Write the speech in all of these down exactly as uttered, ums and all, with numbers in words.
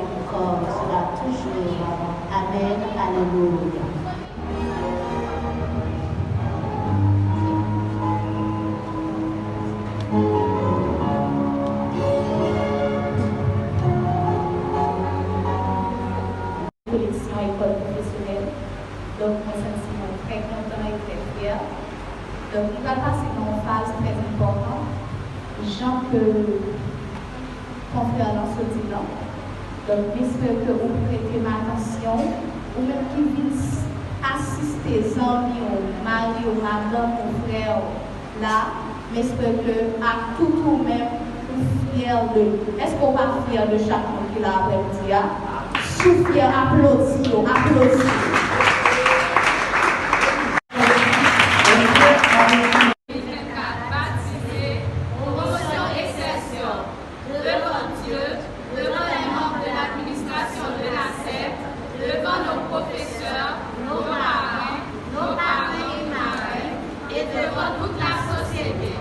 Encore, sera toujours. Amen. Alléluia. Koleksyon ekòl pwofesyonèl. Donk, mwen santi mwen trè kontan e trè fyè. Donk, nou pral pase nan yon faz trè enpòtan, jan ke konfrè lan sot di lan. Donk, m espere ke ou prete m atansyon, ou menm ki vin s-, asiste zanmi w, mari w, madanm w, frè w la, m espere ke ak tout ou menm, ou fyè de li. Èske w pa fyè de chak moun ki la aprèmidi a? Si w fyè, aplodi yo, aplodi yo. Batize, pwomosyon eksèsyon, devan Dye, devan lè manm de ladministrasyon de la sèk, devan nos pwofesè, nos paran, nos paran e marenn, e devan tout lasosyete.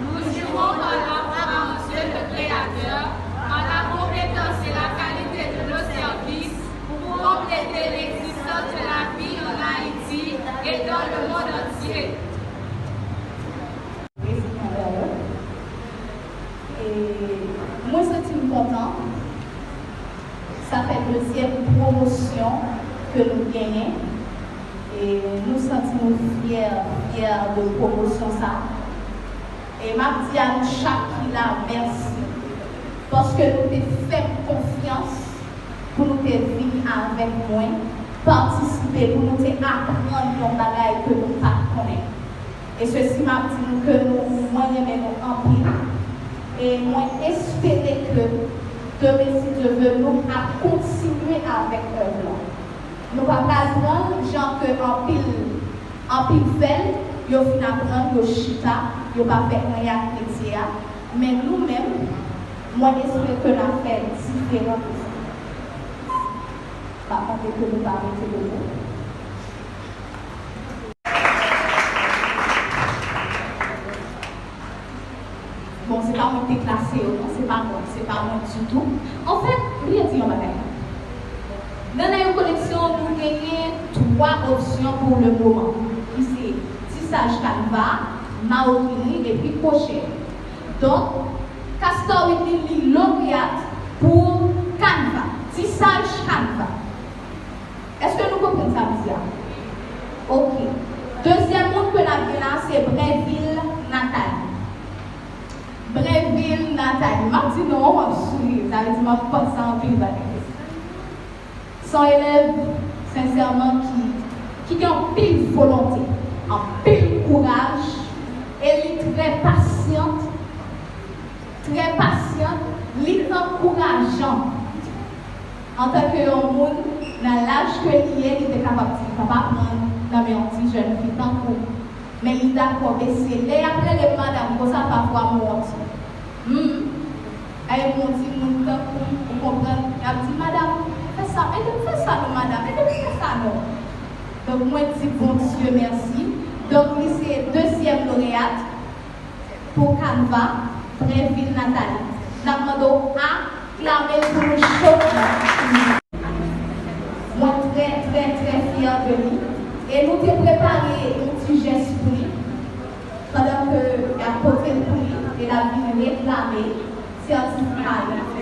Nous jurons par la foi en Dieu le Créateur, par la compétence et la qualité de nos services, pour compléter l'existence de la vie en Haïti et dans le monde entier. Prezidan Bèlè. E mwen santi m kontan. Sa fè dezyèm pwomosyon ke nou genyen. E nou santi nou fyè, fyè de pwomosyon sa. E m ap di a nou chak ki la, mèsi. Paske nou te fè m konfyans pou nou te vini avèk mwen, patisipe, pou nou te aprann yon bagay ke nou pa t konnen. E sesi, m ap di nou ke nou, mwen renmen nou anpil. E mwen espere ke demen, si Dye vle, nou ap kontinye avèk èv lan. Nou pa pral pran l jan ke anpil, anpil fè l, yo fin aprann, yo chita, yo pa fè anyen ak metye a. Men nou menm, mwen espere ke n ap fè diferan de sa. M ap mande ke nou pa rete debout. Bon, se pa mwen ki te klase yo, non, se pa mwen, se pa mwen ditou. Anfèt, m byen di yon bagay. Nan Nayo Koleksyon, nou genyen twa opsyon pou le moman, ki se Tissage Canva, Maroquinerie epi Crochet. Donk, Castor Whitney li loreat pou Canva, Tissage Canva. Èske nou konprann sa m di a? Oke. Dezyèm moun ke n ap gen la, se Brenville Nathalie. Brenville Nathalie. M ap di non an, w ap souri. Sa vle di m ap panse a anpil bagay. Se yon elèv, sensèman, ki, ki gen anpil volonte, anpil kouraj, e li trè pasyant, trè pasyant, li ankourajan. Antanke yon moun, nan laj ke li ye, li te kapab di, "Papa, pran nan men yon ti jèn fi tankou w." Men li dakò, mesye. Lè y ap rele m madanm konsa, pafwa m wont. Hmm. Ay, yon timoun tankou m, ou konprann, y ap di, "Madanm, fè sa, ede m fè sa non, madanm, ede m fè sa non." Donk, mwen di Bondye mèsi. Donk, li se dezyèm loreat. Pou Canva, Brenville Nathalie. N ap mande w aklame l pou nou cho. Mwen trè, trè, trè fyè de li. E nou te prepare yon ti jès pou li. Pandan ke y ap pote l pou li, e l ap vin reklame sètifika li.